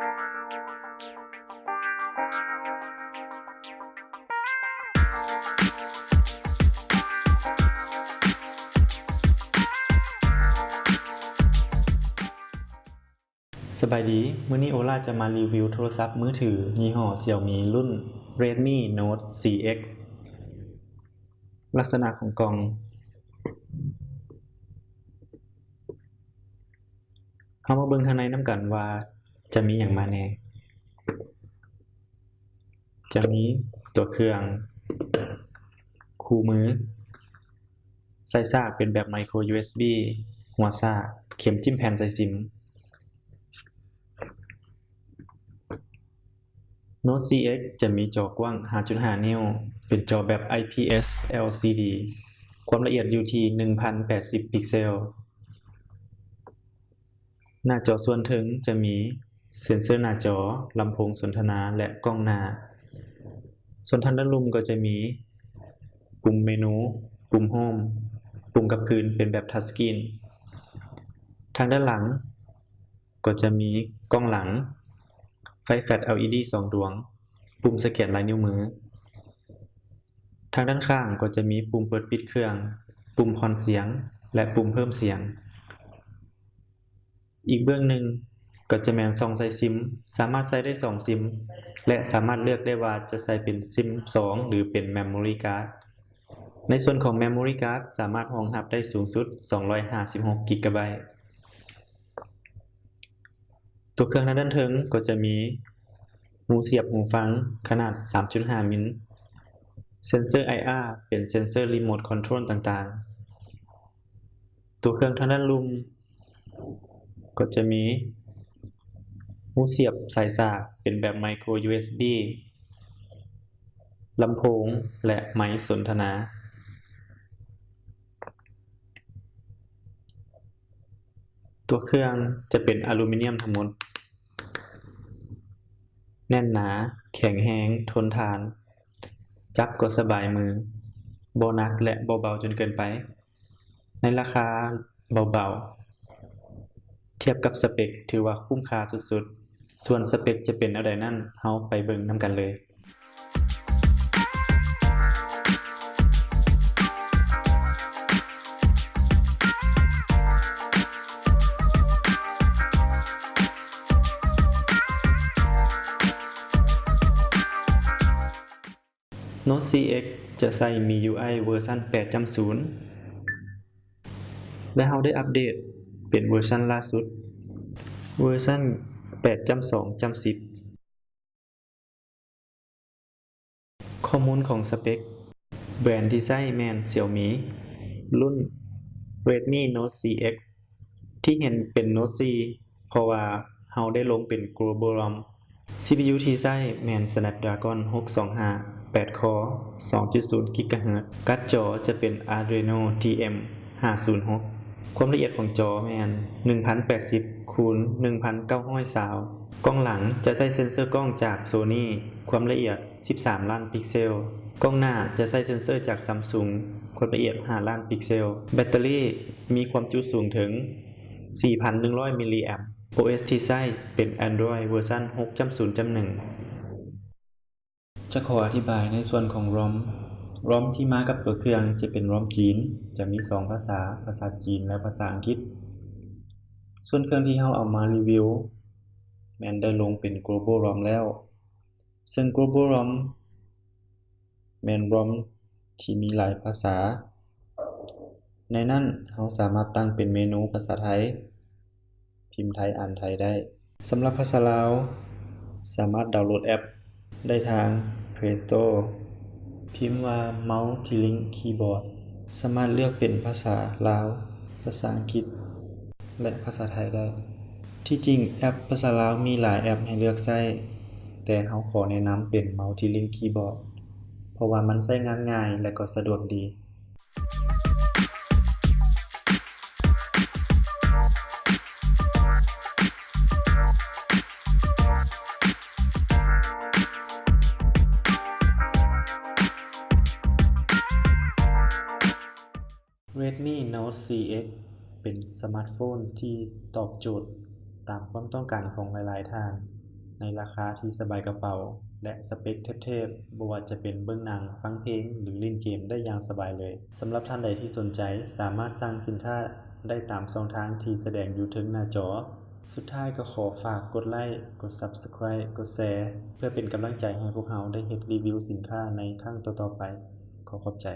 ສະບາຍດີ, ມື້ນີ້ໂອລາຈະມາຣີວິວໂທລະສັບມືຖືຍີ່ຫໍ້ຊຽວມີລຸ້ນ ເຣດມີໂນດຊີເອັກ. ລັກສະນະຂອງກ່ອງ, ເຮົາມາເບິ່ງທາງໃນນຳກັນວ່າຈະມີຫຍັງມາແດ່. ຈະມີຕົວເຄື່ອງຄູ່ມື, ສາຍສາກເປັນແບບໄມໂຄຣຢູເອສບີ, ຫົວສາກ, ເຂັມຈິ້ມແຜ່ນໃສ່ຊິມ. ໂນດຊີເອັກຈະມີຈໍກວ້າງຫ້າຈຸດຫ້ານິ້ວ, ເປັນຈໍແບບໄອພີເອັສແອລຊີດີ, ຄວາມລະອຽດຢູ່ທີ່ໜຶ່ງພັນແປດສິບພິກເຊວ. ໜ້າຈໍສ່ວນເທິງຈະມີເຊັນເຊີໜ້າຈໍ, ລຳໂພງສົນທະນາ ແລະ ກ້ອງໜ້າ. ສ່ວນທາງດ້ານລຸ່ມກໍຈະມີປຸ່ມເມນູ, ປຸ່ມໂຮມ, ປຸ່ມກັບຄືນເປັນແບບທັດສະກຣີນ. ທາງດ້ານຫຼັງກໍຈະມີກ້ອງຫຼັງ, ໄຟແຟລັດແອລອີດີສອງດວງ, ປຸ່ມສະແກນລາຍນິ້ວມື. ທາງດ້ານຂ້າງກໍຈະມີປຸ່ມເປີດປິດເຄື່ອງ, ປຸ່ມຜ່ອນສຽງ ແລະ ປຸ່ມເພີ່ມສຽງ. ອີກເບື້ອງໜຶ່ງກໍຈະແມ່ນຊ່ອງໃສ່ຊິມ, ສາມາດໃສ່ໄດ້ສອງຊິມ ແລະ ສາມາດເລືອກໄດ້ວ່າຈະໃສ່ເປັນຊິມສອງ ຫຼື ເປັນເມມໂມຣີກາດ. ໃນສ່ວນຂອງເມມໂມຣີກາດ ສາມາດຮອງຮັບໄດ້ສູງສຸດສອງຮ້ອຍຫ້າສິບຫົກກິກກາໄບ. ຕົວເຄື່ອງທາງດ້ານເທິງກໍຈະມີຮູສຽບຫູຟັງຂະໜາດສາມຈຸດຫ້າມິນ, ເຊັນເຊີໄອອາ ເປັນເຊັນເຊີຣີໂມດຄອນໂທຣຕ່າງໆ. ຕົວເຄື່ອງທາງດ້ານລຸ່ມກໍຈະມີຮູສຽບສາຍສາກເປັນແບບໄມໂຄຣຢູເອສບີ, ລຳໂພງ ແລະ ໄມສົນທະນາ. ຕົວເຄື່ອງຈະເປັນອາລູມີນຽມທັງໝົດ, ແໜ້ນໜາ, ແຂງແຮງ, ທົນທານ, ຈັບກໍສະບາຍມື, ບໍ່ໜັກ ແລະ ບໍ່ເບົາຈົນເກີນໄປ, ໃນລາຄາເບົາໆ, ທຽບກັບສະເປັກຖືວ່າຄຸ້ມຄ່າສຸດໆ. ສ່ວນສະເປັກຈະເປັນແນວໃດນັ້ນ, ເຮົາໄປເບິ່ງນຳກັນເລີຍ. ໂນດຊີເອັກຈະໃຊ້ມີຢູໄອເວີຊັນແປດຈຸດສູນ ແລະ ເຮົາໄດ້ອັບເດດເປັນເວີຊັນລ່າສຸດ ເວີຊັນແປດຈຸດສອງຈຸດສິບ. ຂໍ້ມູນຂອງສະເປັກ, ແບຣນທີ່ໃຊ້ແມ່ນຊຽວມີ, ລຸ້ນເຣດມີໂນດຊີເອັກ ທີ່ເຫັນເປັນໂນດສີ່ ເພາະວ່າເຮົາໄດ້ລົງເປັນໂກລບອລຣອມ. ຊີພີຢູທີ່ໃຊ້ແມ່ນສະແນັບດຣາກອນຫົກສອງຫ້າ ແປດຄໍ, ສອງຈຸດສູນກິກກາເຮີດ. ກາດຈໍຈະເປັນອາເດຣໂນ ທີເອັມຫ້າສູນຫົກ. ຄວາມລະອຽດຂອງຈໍແມ່ນໜຶ່ງພັນແປດສິບຄູນໜຶ່ງພັນເກົ້າຮ້ອຍຊາວ. ກ້ອງຫຼັງຈະໃຊ້ເຊັນເຊີກ້ອງຈາກໂຊນີ, ຄວາມລະອຽດສິບສາມລ້ານພິກເຊວ. ກ້ອງໜ້າຈະໃຊ້ເຊັນເຊີຈາກຊຳຊຸງ, ຄວາມລະອຽດຫ້າລ້ານພິກເຊວ. ແບັດເຕີຣີມີຄວາມຈຸສູງເຖິງສີ່ພັນໜຶ່ງຮ້ອຍມິນລີແອັມ. ໂອເອັສທີ່ໃຊ້ເປັນແອນດຣອຍເວີຊັນຫົກຈຸດສູນຈຸດໜຶ່ງ. ຈະຂໍອະທິບາຍໃນສ່ວນຂອງຣອມ. ຣອມທີ່ມາກັບຕົວເຄື່ອງຈະເປັນຣອມຈີນ, ຈະມີສອງພາສາ, ພາສາຈີນ ແລະ ພາສາອັງກິດ. ສ່ວນເຄື່ອງທີ່ເຮົາເອົາມາຣີວິວແມ່ນໄດ້ລົງເປັນໂກລບອລຣອມແລ້ວ. ເຊິ່ງໂກລບອລຣອມແມ່ນຣອມທີ່ມີຫຼາຍພາສາ. ໃນນັ້ນເຮົາສາມາດຕັ້ງເປັນເມນູພາສາໄທ, ພິມໄທອ່ານໄທໄດ້. ສຳລັບພາສາລາວ, ສາມາດດາວໂຫຼດແອັບໄດ້ທາງເພລສະໂຕ, ພິມວ່າ Multilink Keyboard. ສາມາດເລືອກເປັນພາສາລາວ, ພາສາອັງກິດ ແລະ ພາສາໄທໄດ້. ທີ່ຈິງແອັບພາສາລາວມີຫຼາຍແອັບໃຫ້ເລືອກໃຊ້, ແຕ່ເຮົາຂໍແນະນຳເປັນ Multilink Keyboard ເພາະວ່າມັນໃຊ້ງານງ່າຍ ແລະ ກໍສະດວກດີ. Redmi Note ສີ່ X ເປັນສະມາດໂຟນທີ່ຕອບໂຈດຕາມຄວາມຕ້ອງການຂອງຫຼາຍໆທ່ານ. ໃນລາຄາທີ່ສະບາຍກະເປົາ ແລະ ສະເປັກເທບໆ ບໍ່ວ່າຈະເປັນເບິ່ງໜັງ, ຟັງເພງ ຫຼື ຫຼິ້ນເກມໄດ້ຢ່າງສະບາຍເລີຍ. ສຳລັບທ່ານໃດທີ່ສົນໃຈ ສາມາດສັ່ງສິນຄ້າໄດ້ຕາມຊ່ອງທາງທີ່ສະແດງຢູ່ເທິງໜ້າຈໍ. ສຸດທ້າຍກໍຂໍຝາກກົດໄລ້, ກົດ Subscribe, ກົດແຊ ເພື່ອເປັນກຳລັງໃຈໃຫ້ພວກເຮົາໄດ້ເຮັດຣີວິວສິນຄ້າໃນຄັ້ງຕໍ່ໆໄປ. ຂໍຂອບໃຈ.